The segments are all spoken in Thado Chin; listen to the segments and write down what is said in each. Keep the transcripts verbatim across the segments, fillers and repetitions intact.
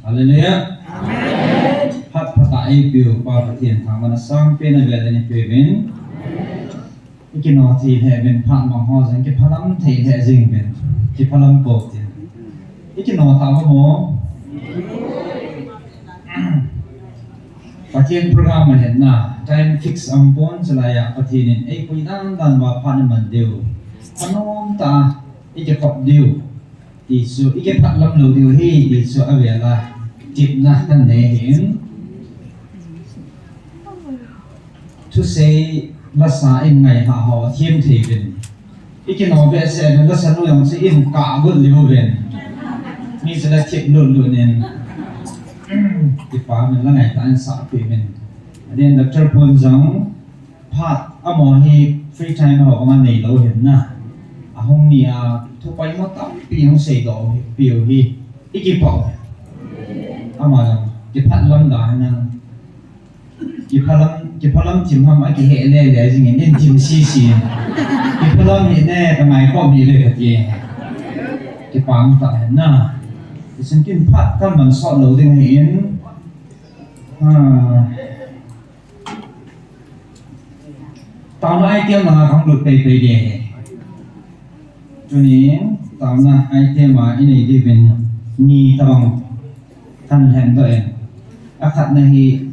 Hallelujah. Amen. Phat phatah eipeu Pa Pathen thangvahna sangpen a vel in ipeuvin. Ikino thei lheh uvin phat mang ho jong kiphalam thei lheh jing uvin. Kiphalam pou tin. Ikino thah uvam. Pathen program ahin na, time fix aumpon, chulai a Pathen in eipui dan dan uva phat iman diu. Phanom tah a ikikhop diu. Ti chu, ikiphatlam lou diu ahi, ti chu avel a tepna kanei ahin. Thusei lasa in ngailhah ho athem thei uvin. Ikino behseh uvin, lasa nu jong chu in kah got lheh uvin. Mi chu la thip lut lut in. Kipa min la ngaitah in sahpeh uvin. Adeh in Doctor Pun jong phat amaho hi free time ho banga neilou ahin na. Ahung ni a thu poimo tampi hung seidoh peh u hi. Ikipah u. Ama jong kiphatlam dan ahin. Kiphalam, kiphalam thim ham akihe lele jing in, in thim sisi. Kiphalam hi ne, kangai khom hi le kati. Kipah tah ahin na. Isin kin phat kaman sot lou ding ahin. Ha. Taona item langa kalut pei pei ding ahi. Tuni, taona item a inei diuvin ni tabang kan lhen doh in. Akhatna hi,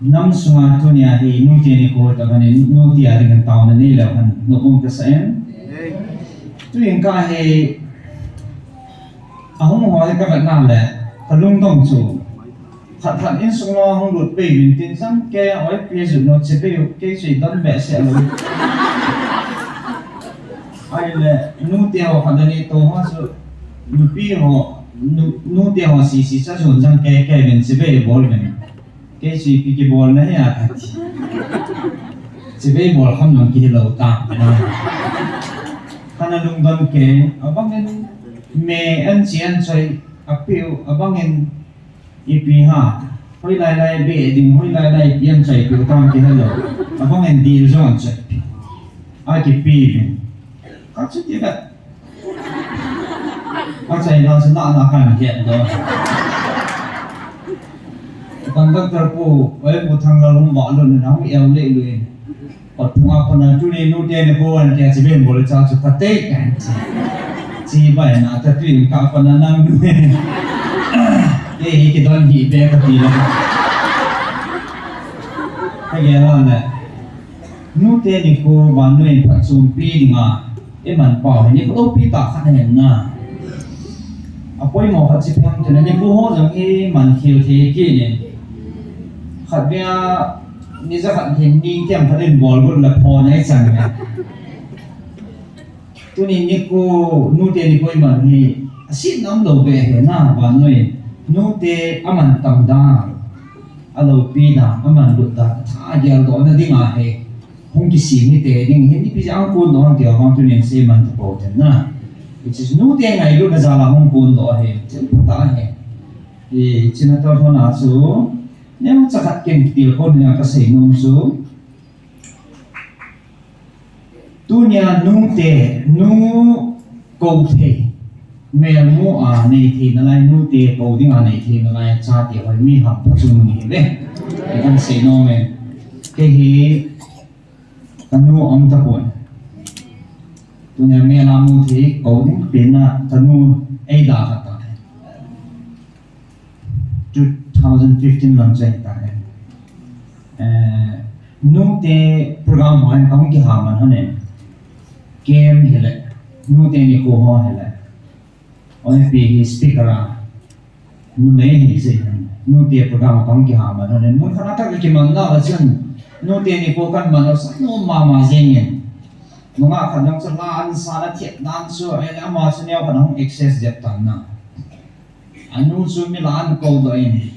nam sunga tunia hi nute nikho tabang in nute a dingin taona nei leu hen, nopum kasah in. Tuin ka hi, ahung ho hi kavetna le, kalungdong chu. Khat khat insung langa hung lut pei uvin tin jang ke, oi pi ju no che pei u, kei chu idon behseh lou. Ahile, nute ho khat ani to ho chu, nupi ho, nu-, nute ho sisi cha jun jang ke, ke uvin che pei bol uvin. Kei chu ipi kibol na hi a kati. Chibai bol kham jong kihe lou ta. Kana lungdon kei, abang in me an chi an choi, apeu, abang in ipi ha. Hoilai lai be ding, hoilai lai ipi an choi peh tam kihe lou. Abang in dil jong an choi. Akipe uvin. Kachu ti ka Achaina chu nana kan het doh. Conductor pu, oi pu Thanglal hung vah lun in, hung eu leh lun. Kot phunga kona tuni nute nikho an tia chibai bol cha chu kate kan chi. Chibai na ta tui ka kona nang nu. Kei hi kidon hi be kati le. Kagel a le. Nute nikho vannoi in phatchompi dinga iman pau hi nikho loupi tah khat ahin na. Apoimo khat chu ipi ham itile nikho ho jong iman khel thei kit in. Khatvei a ni jakhat hin ni themkhat in bol got le phone a ichan le. Tuni nikho, nute nikho iman hi, asetna umlou beh ahi na, vannoi in. Nute aman tam dan, aloupi dan, aman lut dan, atha geldohna dinga hi, hung kisem hite ding, hin ipi jeh a hung kondoh ham tia vang tunin sei man tapou ten na. Which is nute ngailutna jal a hung kondoh ahi, thil phatah ahi. Hiche na toh lhon a chu, neocha khat ken tilkhou dinga kasei nom chu, Tunia nute, nu kou thei, melmu a nei thei nalai, nute kou dinga nei thei nalai, chate hoi mi ham pachun ni ve. Ikan sei nom e. Kei hi kanu um tapon. Tunia mel a mu thei kou ding pen a kanu eida khat ta. Two thousand fifteen lang chu ahi ta e. Eh, nute program ho hin kahung kiha man hon e. Kem hile, nute nikho ho hile. Oi pi hi speaker a. Numei hi jeh hin. Nute program ho kahung kiha man hon e. Mun khat a kakiman nau a chun. Nute nikho kaman nau sa nu mama jeng in. Nungah khat jong chu la an sa na thiet dan chu. Ahile ama chu neo khat hung excess jep tan na. Anu chu mi la an kou doh in.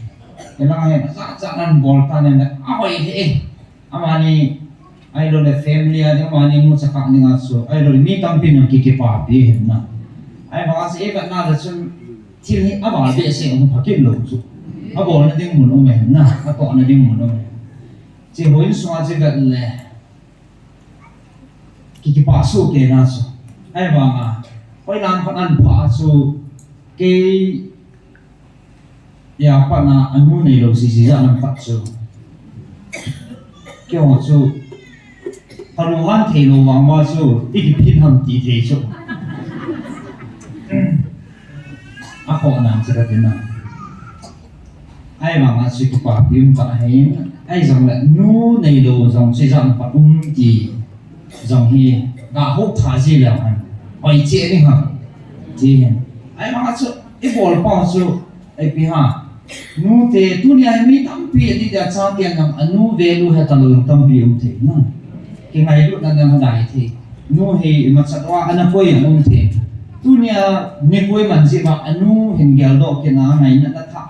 Hilang hin, ajat jat an bol tan in, ahoi lheh e. Amani, ahilou le family a ding, amani nu chakah ding a chu. Ahilou le mi tampi in kikipapi ahin na. Ahivang a chu, ivet na le chun, thil hi aval behseh um pha kit lou chu. Abolna ding mun um ahin na, atohna ding mun um ahin. Chu houin sunga chu ivet le. Ki, kipah soh kei na chu. Ahivang a, hoilam khat an pha chu, kei Ijat a pat na anu neilou sisi jat nam khat chu. Keiho chu. Kalunghan theilou vang uva chu, ikiphin ham ti thei chu. Akhoh nan chu katina. Ahivang a chu kipapi um tah ahin, ahijongle nu neilou jong chu ijat a pat um ti jong hi, gahou tha ji leu hen. Hoi cheh ding ham. Ti hin. Ahivang a chu, ibol pau chu, Ipi ham. Nute, tunia hi mi tampi adih dia chate jong anu value heta lou jong tampi um thei. Kingailutna jong adai thei. Nu hi imacha uva ana koi jong um thei. Tunia nikho iman jeh uva anu hin geldoh kit na ngaina na tha.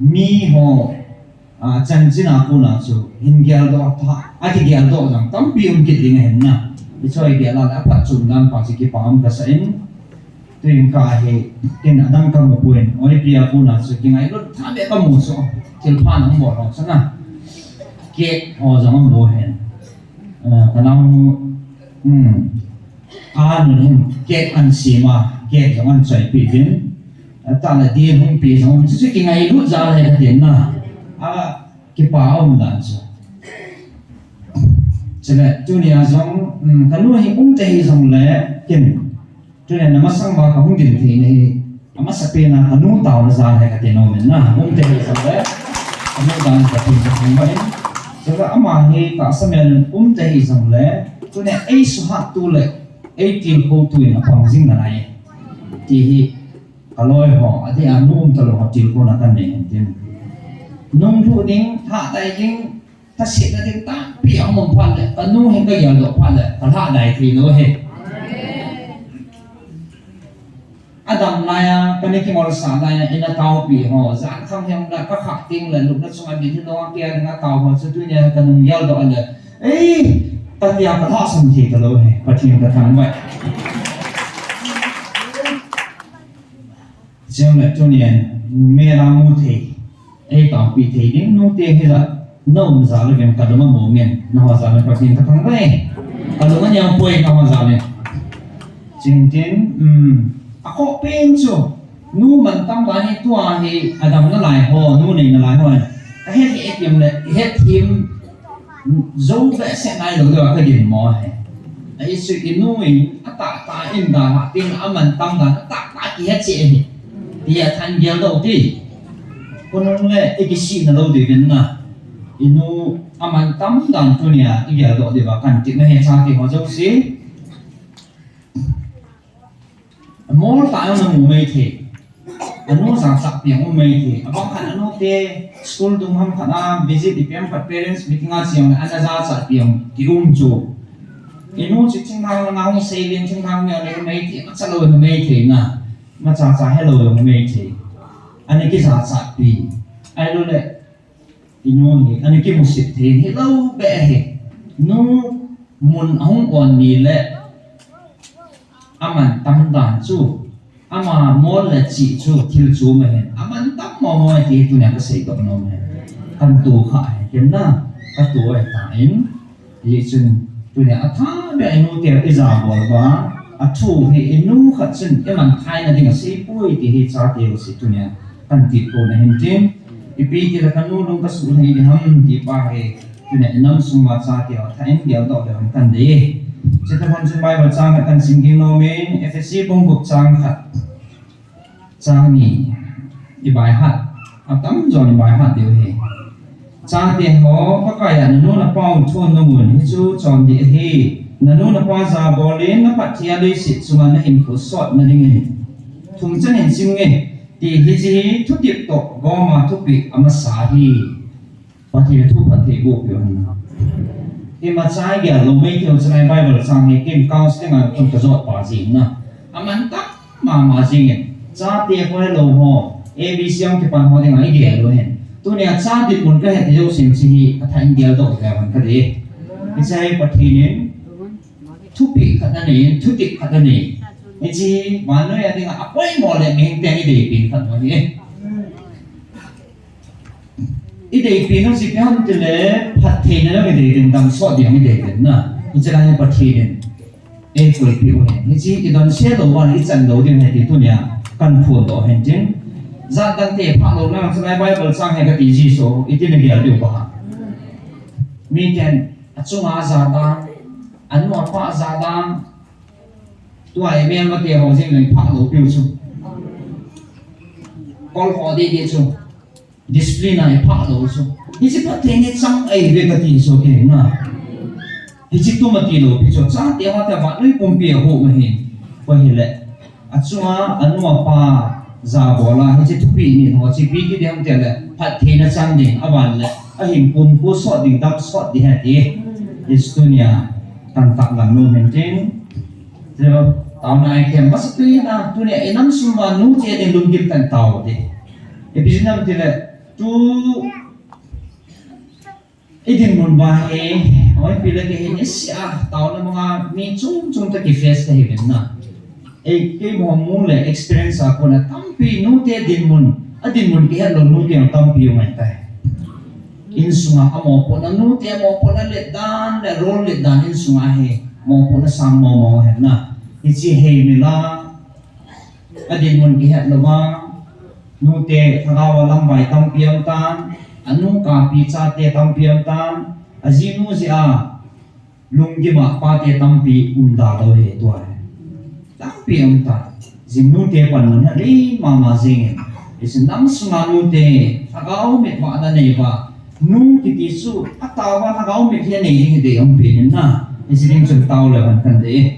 Miho, a, chanchin a kona chu hin geldoh tha. Akigeldoh jong tampi um kit ding ahin na. Ichoi gel a le aphatchomdan pa chu kipa um kasa in. Tuin ka hi, ken adang kamu poi, oi pi a kona chu kingailut tha beh kamu chu, thilpha nang bol ho chu na. Cake ho jong amu hen. Eh, kanao, hmm. Anun hin, cake ahin sem a, cake jong ahin choipi uvin. Atah le dil hung pe jong, chu chu kingailut jal ahi katin na. A, kipa um dan chu. Chule, tunia jong, hmm, kanu hi um te hijongle, ken. Tunia na masang uva kahung din theina hi, amasapen a kanu taona jal ahi kati nom in na, um te hijongle, kanu dan Pathen kathangvah in. Chule ama hi tahsa mel in um te hijongle, tunia eisuhat tu le, eitilkhou tu in apang jing nalai. Ti hi, kaloi ho, adeh a nu um talou ho tilkhouna kanei hen tin. Nunglhuh ding, thahdai ding, Thasetna ding tampi ahung um phat le, kanu hin kageldoh phat le, kalhahdai thei lou ahi. Adam laiya, kana kingolsah laiya, ina taopi ho, jan khang hijongle, kakhah teng le, lupna chunga min hilou a kia dinga tao ho, chu tunia kanung geldoh le, ei, katia kalhahsam thei talou ahi, Pathen kathangvah. Chule tunia, mel a mu thei, eitaopi thei ding, nute hijat, na um jal uvin kalung among in, naho jal in Pathen kathangvah e. Kalung aneo poi naho jal in. Chuin tin, um, akhoh pen chu, nu mantam dan hi tua hi, adamna lai ho, nu neina lai ho, kahet hi etim le, het him, Jou behseh nailou diu a kaginmo ahi. Ahi chu inu in atahtah in dan hah tin amantam dan atahtah kihe cheh ahi. Tia than geldoh ti. Khonung le ikisihna lou diuvin na. Inu amantam dan tunia igeldoh diuva kanti mahe chate ho jouse. Amol tah jong namu maithei. Anu jachat pi jong um maithei. Abang khat anu te school dung ham khat a visit ipi ham khat parents meeting a cheng le ana jachat pi jong kium chu. Inu chu thinglhang langa hung seilen thinglhang mi jong le maithei, macha lou jong maithei na. Macha cha helou jong maithei. Ana kijachat pi. Ahilou le Inu hi, ana kimusit thei hilou beh ahi. Nu mun ahung on ni le, amantam dan chu, ama mol le chih chu, thil chu mahin, amantam momo ahi ti tunia kaseidoh nom ahi. Kan tu kha ahi, ken na, katu ahi tan. Hichun, tunia atha beh inu tia ijabol uva, athu hi inu khat chun iman khaina dinga seipoi ti hi chate jouse tunia kanti khom ahin tin. Ipi tile kanu lung kasuh lheh ding ham ti pa hi, tunia inam sung uva chate ho tha in geldoh leu hen kandei. Chuti lhon chun Bible chang khat kasim ging nom in, Ephesi bung gup chang khat. Chang ni, ibaihat, atamjon ibaihat diu ahi. Chate ho, Pakai a nanu napa u thon nungun, hichu chondih ahi. Nanu napa jabol in, naphat thei a leiset chunga nahinkho sotna dingin. Thum chan in sim nge, ti hiche hi thutep toh goma thupeh amasa ahi. Pathen thu phatthei boh peh u hen. Imacha igel lou maithei u chulai Bible chang hi ken counseling a kon kajot pa jeng na. Amantam mama jeng in. Chate ho helou ho. A B C jong kipan ho dinga igel u hen. Tunia cha dinmun kahet jouse chu hi atha in geldoh leu hen kati. Hiche hi Pathen in Thupeh khat anei, thutep khat anei. Hiche vannoi a dinga apoimo le mihing ten ideipen khat ahi. Ideipen u chu ipi ham tile, phattheina jong ideipen, damsot ding ideipen na. Hiche lai hi Pathen in eikolpeh u ahi. Hiche idonse lou uva ichan lou ding ahi ti tunia kaphondoh ahin tin. Jat dang te phah lou na, chulai Bible chang hi kati ji so, iti nagel diu ba. Mi ten, achunga jat dang, anu apa jat dang, tua e mel mate ho jing leng phah lou piu chu. Kol ho de de chu. Discipline a i phah lou chu. Hiche phatthei ni chang ahi ve kati chu kei na. Hiche tuma ti lou pi chu. Chate ho te vannoi pumpi a hu ma hi. Ko hile. Achunga, anu apa, ja bola, hiche thupi ni ho, chi pi ki ding te le, phatthei na chang ding, aban le, ahin kum khu sot ding, dam sot ding he ti. Hiche tunia, kan tak lam nu hin tin. Teo, tao na ai kem, masa tui na, tunia, inam sum ba nu te ding lum gim kan tao ding. E business ti le, tu, I dinmun ba hi, hoi pi le kei hin i sia, taona manga mi chung chung ta ki face ta hi vin na. Ei, kei mo mu le experience a kona tampi nu te dinmun, a dinmun ki het lou nu te tampi u ngai tai. Insunga a mo pona nu te mo pona let dan le role let dan insunga hi mo pona sang mo mo hen na. Hichi hei mi la, A dinmun kihet louva, nute lhagao a lamvai tampi aum tan, anu kapi chate tampi aum tan, ajinu jeh a lunggim a pate tampi um da lou hi tua hi. Tampi aum tan. Jing nute panmun hi ri mama jing in. Hiche nam sunga nute lhagao mit vahna nei uva, nu kiti chu atao va lhagao mit hi anei ding hi dei um pen in na. Hiche ding chun tao le van kan dei.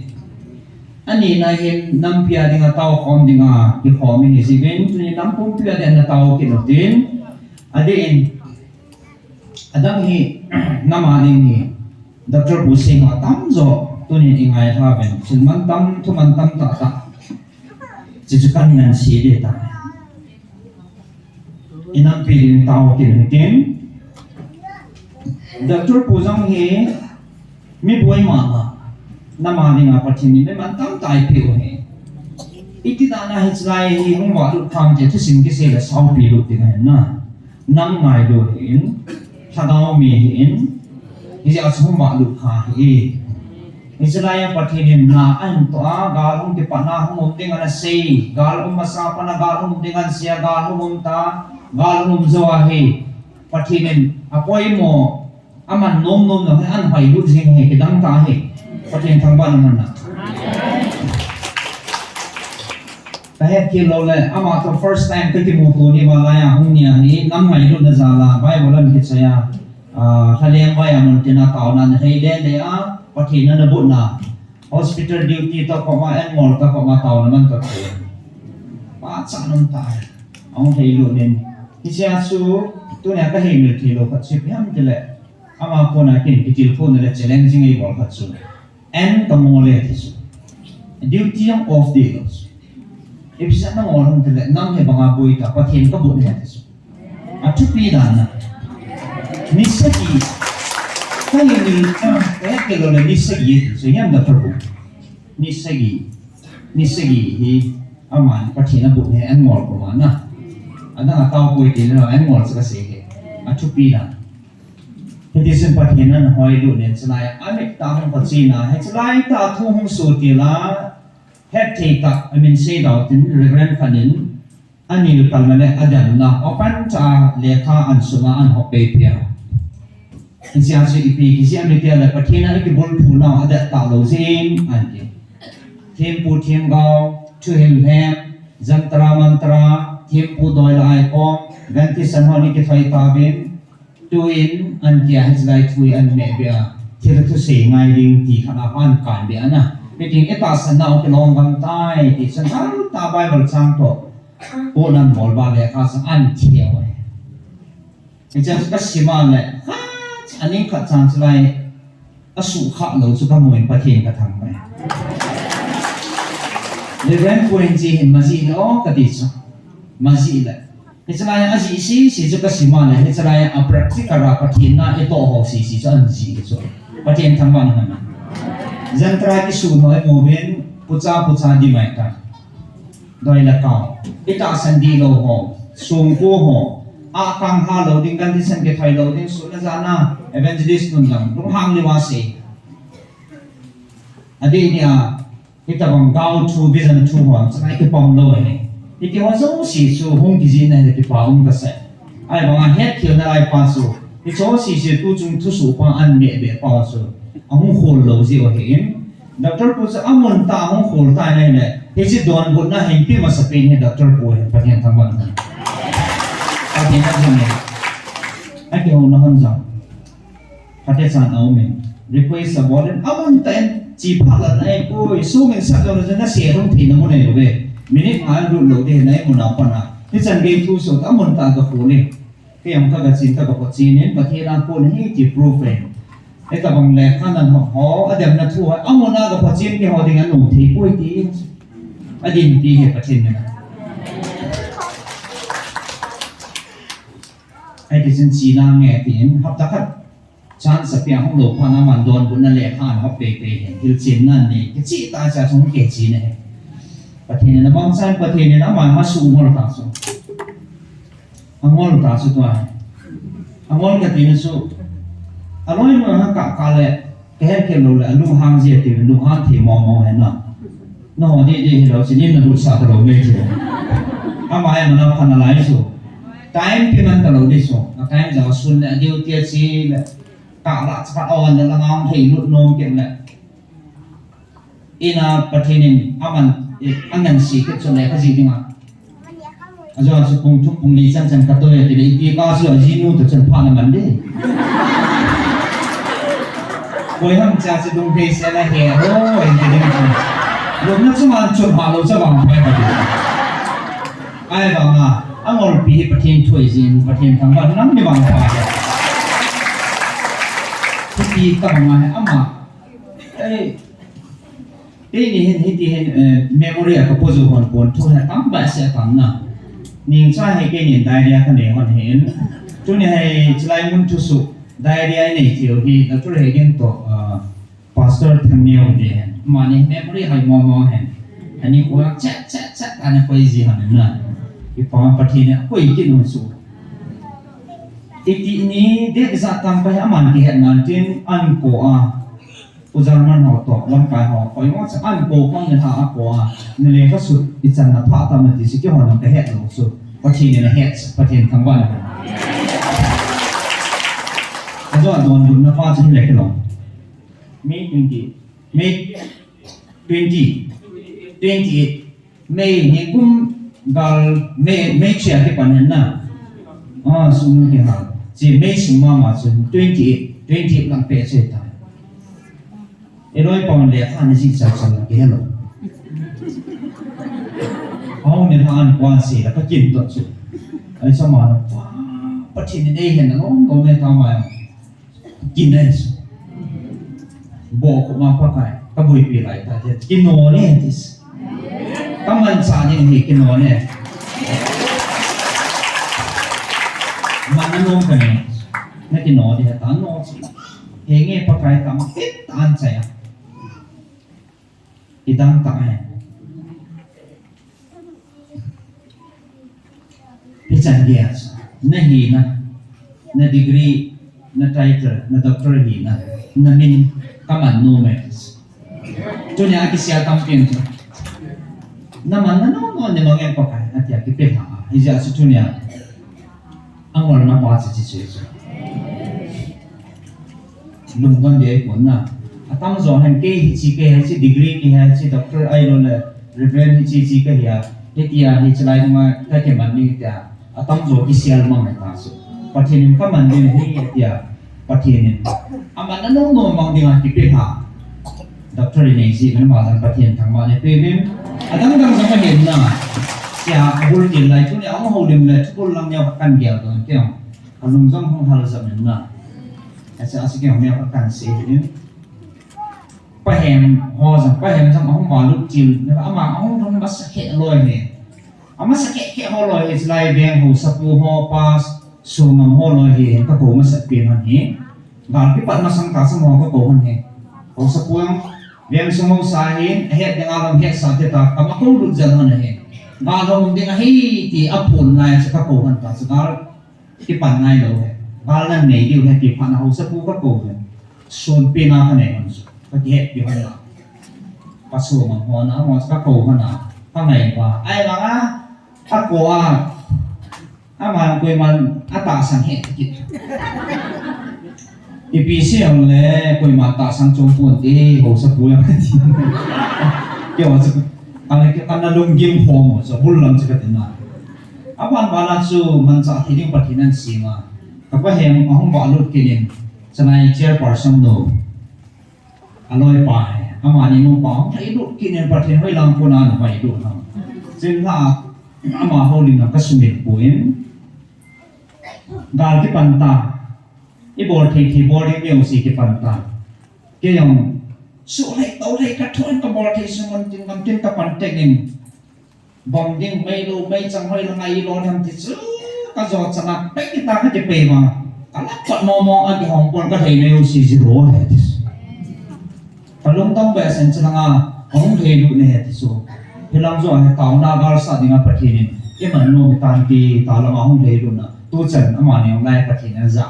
Ani na hin nampi a dinga tao khom dinga kikhom hi jeh in, tuni nam pumpi a dinga tao kit u tin. Adeh in, adang hi, nam a ding hi, Doctor Pu Singh a tamjo, tuni i ngai tha ven, thil mantam, thu mantam tah tah. Chuchu kan ngan si ding ta. I nampi ding tao kit u hitin. Doctor Pu jong hi mi boi mama. Nam a dinga Pathen in mi mantam tah eipeh u hi. Iti dan a hiche lai hi hung valut kham te thusim kisei le saupi lut ding ahi na. Nam ngailu ahin, lhagao mi ahin, hijeh a chu hung valut kha ahi. Hiche lai a Pathen in na ahin toh a, gal hung kipat na hung um ding ana sei, gal um masa pat na gal hung um ding ana sei a, gal hung um ta, gal hung um jou ahi. Pathen in apoimo, aman nom nom jong hi, ahin hoilut jing hi, kidang tah hi. Pathen thangvah in umhen lang. Kahet khel lou le, ama toh first time kakimuto ni va lai a, hung ni a hi, nam ngailutna jal a, Bible ahin kichai a, ah, lhaleng vai a mun tin a taona ana lhai le le a, Pathen ana botna. Hospital duty toh koma, anmol toh koma, taona man toh thei. Pachat um tah. Ahung thei lou nin. Hiche a chu, tunia kaheimil thei lou khat chu ipi ham tile, ama kona kin kitilkhouna le challenging eibol khat chu. An kamol e ti chu. Duty jong off ding lou chu. Ipi jeh a nangol ham tile, nam hi banga boi ta, Pathen kabot e ti chu. Athupi dan a. Ni sagi. Kahin ni, kahet khel lou le ni sagi. So, hiam da phabu. Ni sagi. Ni sagi hi aman Pathen abot hi anmol koma na. Adang a tao poi ti le anmol chu kasei hi. Athupi dan. Hiti chun Pathen ana hoilut nin chulai a mit tah hung pachina. Hiche lai tah thu hung suti la. Hetthei tah amin sei dau tin Reverend khat in Anil kalna le ademna, open cha lekha ahin suma ahin hop pei pia. Hiche a chu ipi kisei em itia le Pathen a ikibulphu nau adet talou jeh in ahi. Thempu themgao, thuhil lhem, jantra mantra, thempu doi le aikom, ganti san hon ikithoi tauvin, Tuin, ahin tia hiche lai thu hi ahin meh beh a, thil thusei ngai ding ti khat a ahin kan beh a na. Hitin, itahsan nau kilom gam tai, ti chun, ahin ta Bible chang toh. Pon ahin bol ba le, kha sa ahin thia uve. Hiche chu kasim a le, kha, aning khat chang chu lai, Asuhkhah lou chu kamu in Pathen kathangvah e. Reverend Pu Henji hin majih le o kati chu. Majih le. Hiche lai a ajih sese chu kasim a le, hiche lai a practical a Pathen na itoh ho sese chu ahin jih chu. Pathen thangvah in um hen. Jantra kisun ho imu uvin, pucha pucha di mai ta. Doi le kao. Itahsan dihlou ho. Songko ho. Akang halou ding, ganti san kithoi lou ding, sun le jan a. Evangelist nun jong. Lunghang lou a sei. Adeh dia. Hitobang gao thu, vision thu ho. Chulai kipom lou ahi. Hiti ho jouse chu hung kijih na hi kipa um kasei. Ahivanga hetkhelna lai pa chu, hiche jouse chu tuchung thusoh pa an meh beh pa chu ahung khol lou jeh u ahin. Doctor pu chu amun tah a hung khol tan ahile, hiche donbutna hin pe masapen hi Doctor pu ahi, Pathen thangvah in. Pathen thangvah in. Akihouna hon jong phatechan aumin, request abol in, amun tah in, chi phat la nai poi, sum in sat lou na jong nasei hung theina mun ahi lou ve. Minute nga lut lou ding ahi na, mun a pat a. Hichan gei thusoh amun tah a gakhol in. Kei jong ka gachin, ka gaphachen in, Pathen a kon ahi ti proof e. Hitabang lekha nan ho, ho, ademna thu ho, amun a gaphachen keiho ding anom thei poi ti. Adin ti hi Pathen min a. Hiti chun chi nange tin, hapta khat chance apeh hung lou phat a aman donbutna lekha ana hop pei pei hin, hilchenna anei, kicheh tah cha chung kichen ahi. Pathen in amangchan, Pathen in ama, ama sungol ta chu. Angol ta chu tua. Angol kati na chu. Aloi ma ha ka, ka le, ka het kei lou le, alunghang jeh ti, lunghang thei mong mong hen na. Naho didi hilou, chinin nalutsah talou mei chu. Ama hi mana phan nalai chu. Time kiman talou di chu. A time jong sun le, a duty a chi le. Ka la cha ka on le, la ngam thei lut nom kei le. Ina Pathen in aman, eh, angan si kit chu le ka ji dinga. Ajou chu pung thum pung li chan chan ka toi ati le, ipi ka chu ajinu toh chun pha na man di. Koi ham cha chu lung thei se na he ho, in ti ding chu. Lung na chu man chun ha lou cha bang pai ka di. Ahivanga, angolpi hi Pathen thu ahi jin, Pathen thangvah in nam ni bang pa. Hiti ka bang ahi ama. Ei, Keini hin, hiti hin, eh, memory a ka po jou hon pon thu hi atam behseh atam na. Ningcha hi keini diary a ka nei hon hin. Tuni hi chulai mun thusoh diary a nei theiu hi, Doctor Hegin toh, ah, Pastor Thangneo te hin. Amani memory hoi mong mong hin. Ani ko chat, chat, chat, ana koi ji hon na. Kipa Pathen in akoi kit un chu. Iti ni, date ijat tam pa hi aman kihet nan tin, an ko a. U German ho toh, lamkai ho, koima cha an ko pang nilhah a ko a, nilekha sut ichan na pha tam nati chu keiho nang kahet lou chu. Pathen in ahet, Pathen thangvah in. Ajou a donbutna pa chu hile kilom. May twenty, May twenty, twenty-eight. May hi kum gal May, May chia kipan hen na. Ah, sung kiha. Chi May sung mama chu twenty-eight, twenty-eight lang pe che ta. Eloi pa lekha ni ji cha cha lang ke hello. Hau ni han kwan si la ka kin to chu. Ai sa ma na pa, Pathen in ei hen na lom lom ne ta ma. Kin e. Bo ko ma Pakai, ka boipi lai ta te. Kino ne tis. Ka mancha ni hi kino ne. Mana nom ka ne. Na kino de ta no chi. Henge Pakai tam tit an cha ya. Kidang tah e. Hichan gei a chu. Na hina, na degree, na title, na doctor hina, na min, ka man nom e. Tunia kisel tampi chu. Na man na nom nom ne mang e Pakai, atia kipe lha a. Hijeh a chu tunia. Angolna pa chu chi chu chu. Lungdon ding ahi pon na. Atamjo hin kei hiche kei hiche degree kei hiche doctor ahilou le Reverend hiche hiche kahi a. Hitia hiche lai dunga kakiman ding tia. Atamjo kisel mang ahi ta chu. Pathen in kaman ding ahi tia. Pathen in. Aman na nom nom mang dinga kipe lha. Doctor in eisei, nangma jong Pathen thangvah in peh in. Adang dang jong ahin na. Sia, abul til lai, tuni a hung houlim le, thubul lang neo kan gel don kei. Kalung jong hung hal jam in na. Asa, asa kei neo kan sei in. Pahem ho jong, pahem jong ahung valut til, ama ahung dong masa khe loi ne. Amasa keh keh ho loi hi, chulai veng haosapu ho, pastor, sumang ho loi hi, ka kou masat pen hon hi. Gal kipat masang ta sam ho ka kou hon hi. Haosapu ang, veng sung haosa hi, ahet ding a lam hetsa te ta, ka ma kou lut jal hon hi. Gal hung ding ahi, ti aphon lai chu ka kou hon ta, chu gal kipan ngai lou hi. Gal nan nei diu hi, ti phat na haosapu ka kou hon. Sun pen a ka nei hon chu, ka kihet pi hon la. Pastor mang hon a, mo ka kou hon a, ka ngai pa. Ai vang a, Ako a, aman koiman atahsan he kit. Ipi sei jongle koima tahsan chom ponte, haosa pu jong kati. Keiho chu, kana, kana lunggim khom chu, bul lam chu kati na. Aban bana chu manchah thei ding Pathen in asem a. Kapa hem ahung valut kit in, Chennai chairperson nu. Aloipa hi, amani nupa hung lhailut kit in Pathen hoilang kona ana vailut ham. Chun la, ama houlimna kasumil poi. Gal kipan ta. Ibol thei thei bol ding music kipan ta. Kei jong, suhlhai tohlhai kathon kabol thei sungun tin gam tin kapan teng in. Bom ding, meilou, meichang hoilang a ilou ham ti chu, kajo chana pei ta kakipei vang. Kalah pat momo a kihong pon kalhai mei u si zero he ti chu. Kalungdong behseh in chulanga, ahung lhailut ne he ti chu. Hilang jo he taona galsat dinga Pathen in, iman nom hitan ti, talanga hung lhailutna, tuchan amani hung lai Pathen in aja.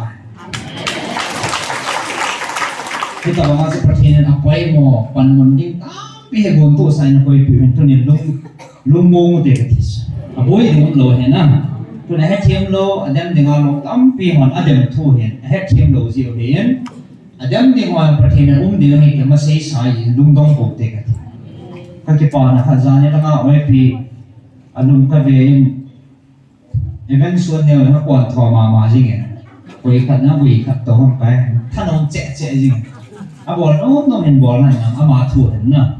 Hitobanga chu Pathen in apoimo, panmun ding tampi he gontohsa in apoipiu hin tunin lung Lungmong u te kati chu. Aboi ding umlou ahi na. Tuna hethem lou, adem dinga lou, tampi hon adem thu hin, ahethem lou jeh u hin. Adem ding hon Pathen in um ding ahi, kei masei sa in lungdong pou te kati. Kakipana khat jani langa oipi, alum kave in, Event suan neo le na kuan tho mama jing e. Koi khat na vui khat to hong kai. Thanom che che jing. Abol nom nom hin bol na, ama thu hin na.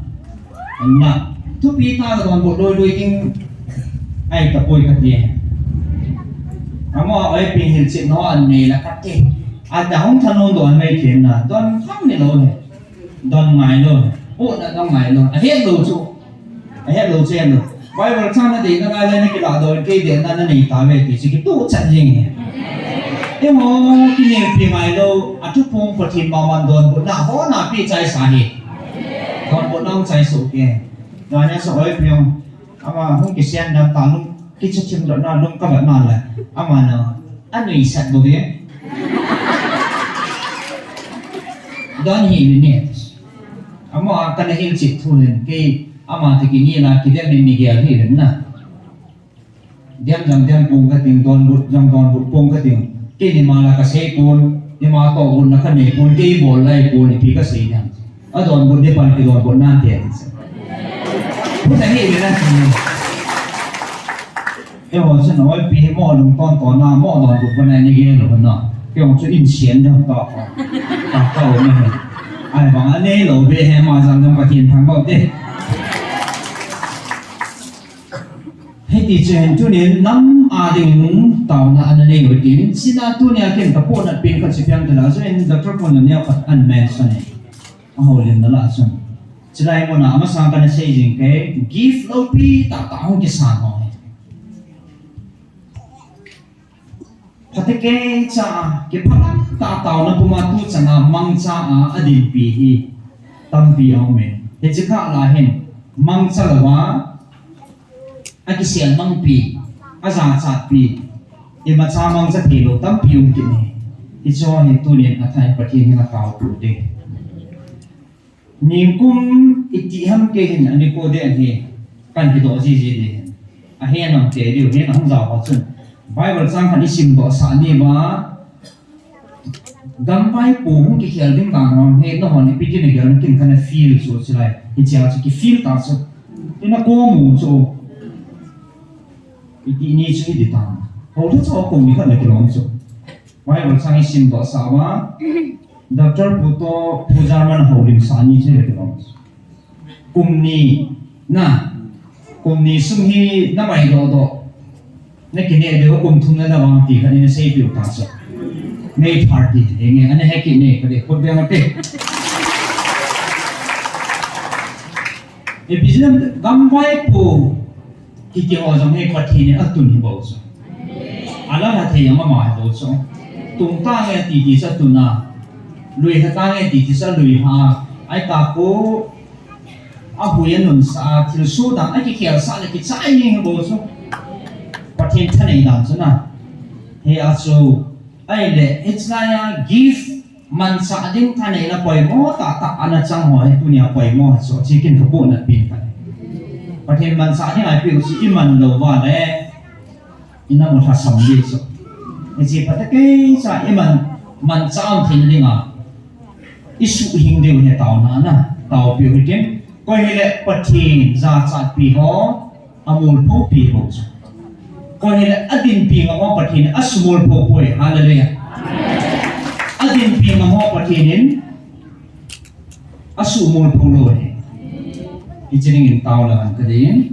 Hin na. Thupi ta ka donbut loi loi ding. Ai ta poi kati. Ama oipi hilchetna anei la kati. Ata hung thanom don mai kei na. Don kham ni lou he. Don ngai lou he. O na don ngai lou. Ahet lou chu. Ahet lou chen lou. Bible chang nadei nalai le nakilah doh in kei dei na nanei tauve ti chu kituh chan jing e. Eiho, kinelpi ngai lou, athuphong Pathen mama donbutna hona pi chai sa hi. Donbutna hung chai soh kei. Dania sa oipi jong, ama hung kisen dan ta lung, kicha thim doh na lung kabat na le, ama na, anuisat bou ve. Don hi ni ne. Ama kana hilchet thu hin kei ama toh kinel a kidem in nigel hih uvin na. Dem jong dem pong kating, donbut jong donbut pong kating. Kei nima la kasei pon, nima toh butna kanei pon, kei bol lai pon, ipi kasei dem. Adonbut ni pan kidonbut nante. Pu ta hi le na. Eiho chun oipi hi mo lungton tona, mo donbut bana nigel lou na. Kei jong chu insung ding ta. Ta ka o me he. Ai bang anei lou be he ma jang jang Pathen thangvah te. Hiti chun tunin nam a ding taona ana nei u tin, china tunia ken kapohnat pen khat chu piang tala chu in Doctor Paul Lamia khat ana mention e. Ahoulimna lah a chun. Chulai muna amasang kana sei jing kei, gift loupi tahtah hung kisan ho hi. Phatecha, kiphalam tah taona puma tuchana mangcha a, adinpi hi tampi aume. Hiche kah lah hin, mangcha louva, akisel mangpi, ajachatpi, imacha mangcha theilou tampi um kit e. Hicheho hi tunin athah in Pathen henga taopi u te. Nikum iti ham kei hin ani ko de ahi, kan kidoh jiji de hin. Ahe nam te diu hin ahung jao ho chun. Bible chang khat isimdoh sah ni ba. Gamvaipo hung kikhel ding dan ho hi nahon ipi kin nagel kin kana feel chu chulai. Hichea chu kifeel ta chu. Ina ko mu chu. Iti ni chu idi ta. Ho chu ko mi khat na kilom chu. Bible chang isimdoh sah uva, Doctor Pu toh Pu German houlimsah ni chu le kilom. Kum ni, na, kum ni sung hi namai doh doh. Nakineh diu kum thum na navang ti khat in asei piu ta chu. May thirty, enge, ana heki ne, kade, khut beng ate. E business gamvaipo. Kiti ho jong hi Pathen in atun hi bou chu. Alha thei jong ama hi bou chu. Tung tange titi chu atun a. Lui ha tange titi chu alui ha. Ai ta ko ahui anun sah a thilsoh dan akikhel sah le kichai jeng hi bou chu. Pathen thanei dan chu na. Hia chu. Ahile, hichelai a gift manchah ding thaneina poimo tahtah ana chang ho hi tunia poimo hi chu, hiche kin kapohnat pen khat. Pathen manchah ding a ipiu chu iman lou uva le, Namu lhasam di chu. Hiche phatecha iman, manchah thei dinga isuhhing diu hi taona na, taopiu hitin. Koi hile Pathen jachatpi ho amolphopi bou chu. Koi hile adinpi ngam ho Pathen in asumolpho poi. Hallelujah. Adinpi ngam ho Pathen in asumolpho lou ahi. Hiche dingin tao le han kadei.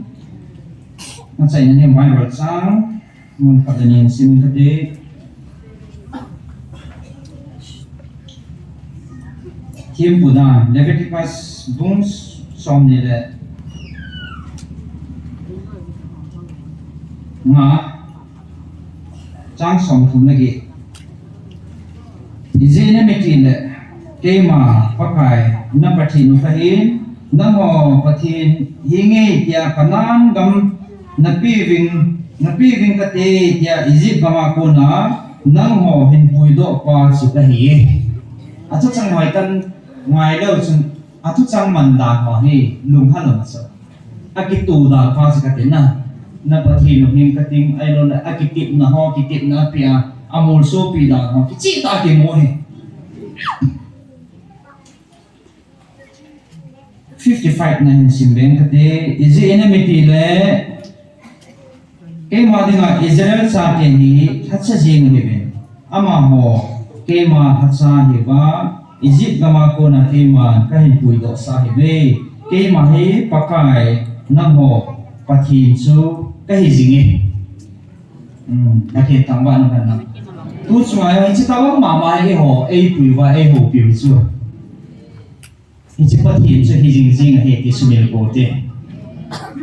Nachaina ni Bible chang mun khat le ni sim kadei. Thempu dan, Leviticus bung somni le nga, chang somthum le get. Ijeh inem itile, keima Pakai na Pathen u kahin, nangho Pathen hinge tia Canaan gam napeh uving, napeh uving kate tia Egypt gama kona nangho hinpuidoh pa chu kahi. Athuchang hoitah in ngailou chun, athuchang man dan ho hi lunghang lou masa. Akitoh dan pa chu kati na, na Pathen u hing kating, ahilouleh akitepna ho, kitepna apeh a, amolsopi dan ho kichehtah a kimu ahi. Fifty-five na hin simbe inge kati. Ijeh inem itile, keima dinga Israel chate hi lhacha jeng ahiuvin, amaho keima lhacha ahiuva, Egypt gama kona keiman kahin puidohsah ahiuve. Keima hi Pakai nangho Pathen chu kahi jinge. Hmm, Pathen thangvahna kanna. Tu chunga hiche tobang mama hi eiho eipui uva eihoupiu chu, hiche Pathen chu hi jingjing ahi ti sumil pou te.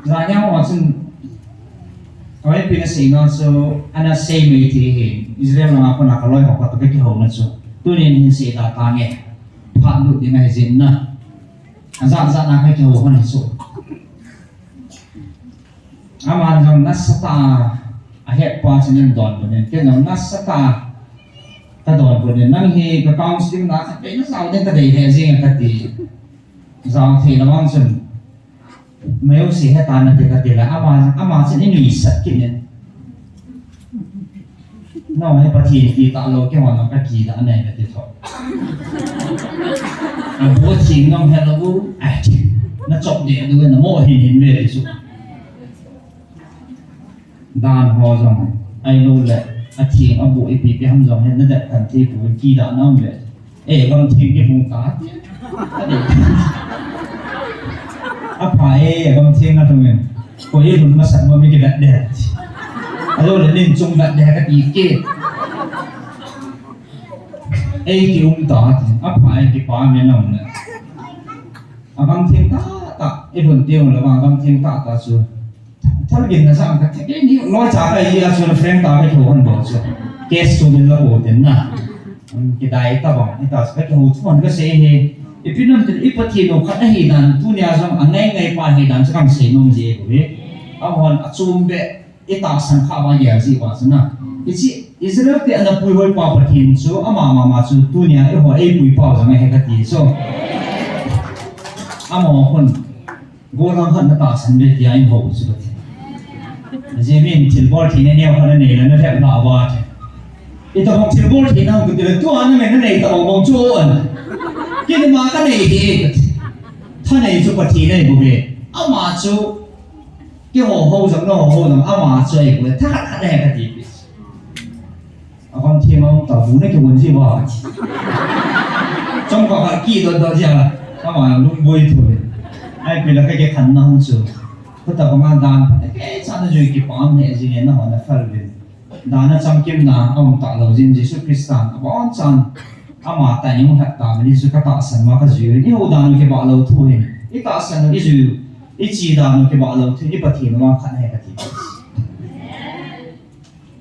Janhi ho chun, koi pi na seina chu, ana sei mei ti hi, Israel langa kona kaloi ho katoh kakihouna chu. Tunin hin seida tange. Phat lut ding ahi jeh in na. Ajat jat na kakihou hon chu. Aman jong nasatah a, ahetpa chun eidonbut in, ken jong nasatah a kadonbut in, nang hi ka counselling na khat vei najao ding kadei lheh jeng e kati. Jao thei lou vang chun, meiho se hetan nate kati le, ama, ama chun einuisat kit in. Nang hi Pathen kiti talou, keihon kakidah nai kati tho. Abu thing nang helou bu, ai, nachop deh diu, namo hin hin ve ti chu. Dan ho jong, ahilouleh, atheng abu ipi ipi ham jong hi nadet khen thei pou, kidahna um ve. Eh, gamtheng kilhung ta. Apha e, gamtheng nalhung in. Koi ilhun masat mo mi kivet ding. Ahilouleh nin chung vet ding kati kit. Ei kium ta, apha e, kipa me na um le. Agamtheng tahtah, ilhun teng le vang gamtheng tahtah chu. Thalgin na sang ka thei ni loi cha ka hi a chu na friend ta ka chu hon bol chu. Case chu min la bol den na. Um, kidai ta bang, hita chu ka chu hon ka sei hi. Ipi nom tin i Pathen u khat ahi dan, tunia jong angai ngai pa ahi dan chu kan sei nom ji e ko hi. Ahon achom be, itahsan kha ba gel ji pa chu na. Hiche Israel te ana puihoi pa Pathen chu ama mama chu tunia eiho eipui pau jong ahi kati chu. Amaho khun Gollhang khat natahsan ve tia eihou chu kati. Ajeh min thilbol theina neo khat nanei le nalhep lhah uva ti. Itobang thilbol theina hung kiti le tua nanei nanei tobang bang chu an. Keima kanei hi. Thanei chu Pathen ahi bouve. Ama chu kihou hou jong nahou hou jong ama chu ahi bouve. Thakhat khat ahi kati pi. Agamtheng a um ta bu na kihon ji uva. Chomkhat khat kidot dot ji a, ama lungboi thou le. Ipi la kakikhenna hung chu. Khutobanga dan phatecha najui kipah e, jing e nahon naphal uvin. Dan a chamkimna aum talou jin Jesu Christan abonchan ama tah in hung lhat tauvin, Jesu katahsan uva kajui uvin. Ihou dan u kibah lou thu hin. Itahsan u ijui u, iche dan u kibah lou thu hin, i Pathen uva khat ahi kati.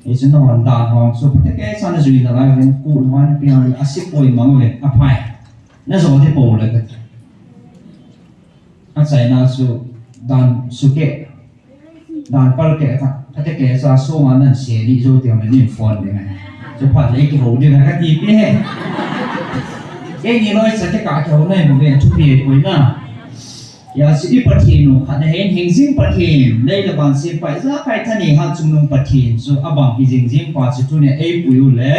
Hichun nahon dan ho chu phatecha najui nalai uvin, kut ho napi ho le, asei poi mang le, aphai. Najou ding pou le kati. Achaina chu dan sukeh, dan palkeh khat, phatecha songa nansei ding jou teng le nin phone ding ahi. Chu phat le kihou ding ahi kati pi he. Keini loicha kikah kihou nai mo ve, thupi poi na. Hijeh chun i Pathen u khat ahin, hingjing Pathen, lei le van sempa, ijakai thanei hat chungnung Pathen chu abang hi jingjing pa chu tunia eipui u le,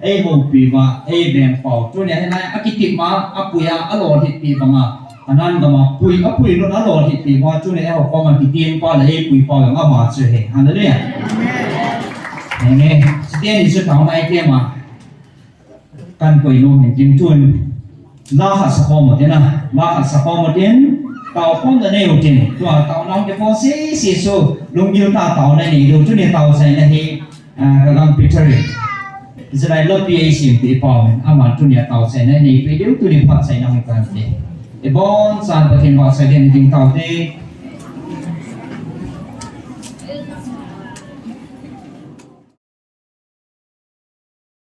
eihoupi uva, eiveng pau. Tunia hilai a kitip ma, apui a, alolhit pi banga, Canaan gam a pui, apui nun alolhit pi banga, tunia eiho koma kitiem pa le eipui pa jong ama chu ahi. Hallelujah. Amen. Chuteni chu taona item a. Kan koi nom in tin tun. La khat sa khom u tin a. La khat sa khom u tin. Tao khom na nei u tin. Tua taona hung kiphong sese chu. Lunggil tah a taona nei diu. Tuni tao chaina hi. Ah, ka gam Peter in. Israel lopi a eisempeh pa in. Aman tunia tao chaina nei peh diu. Tuni phat chaina hung kan te. Ibon chan Pathen vahchoi ding ding tao te.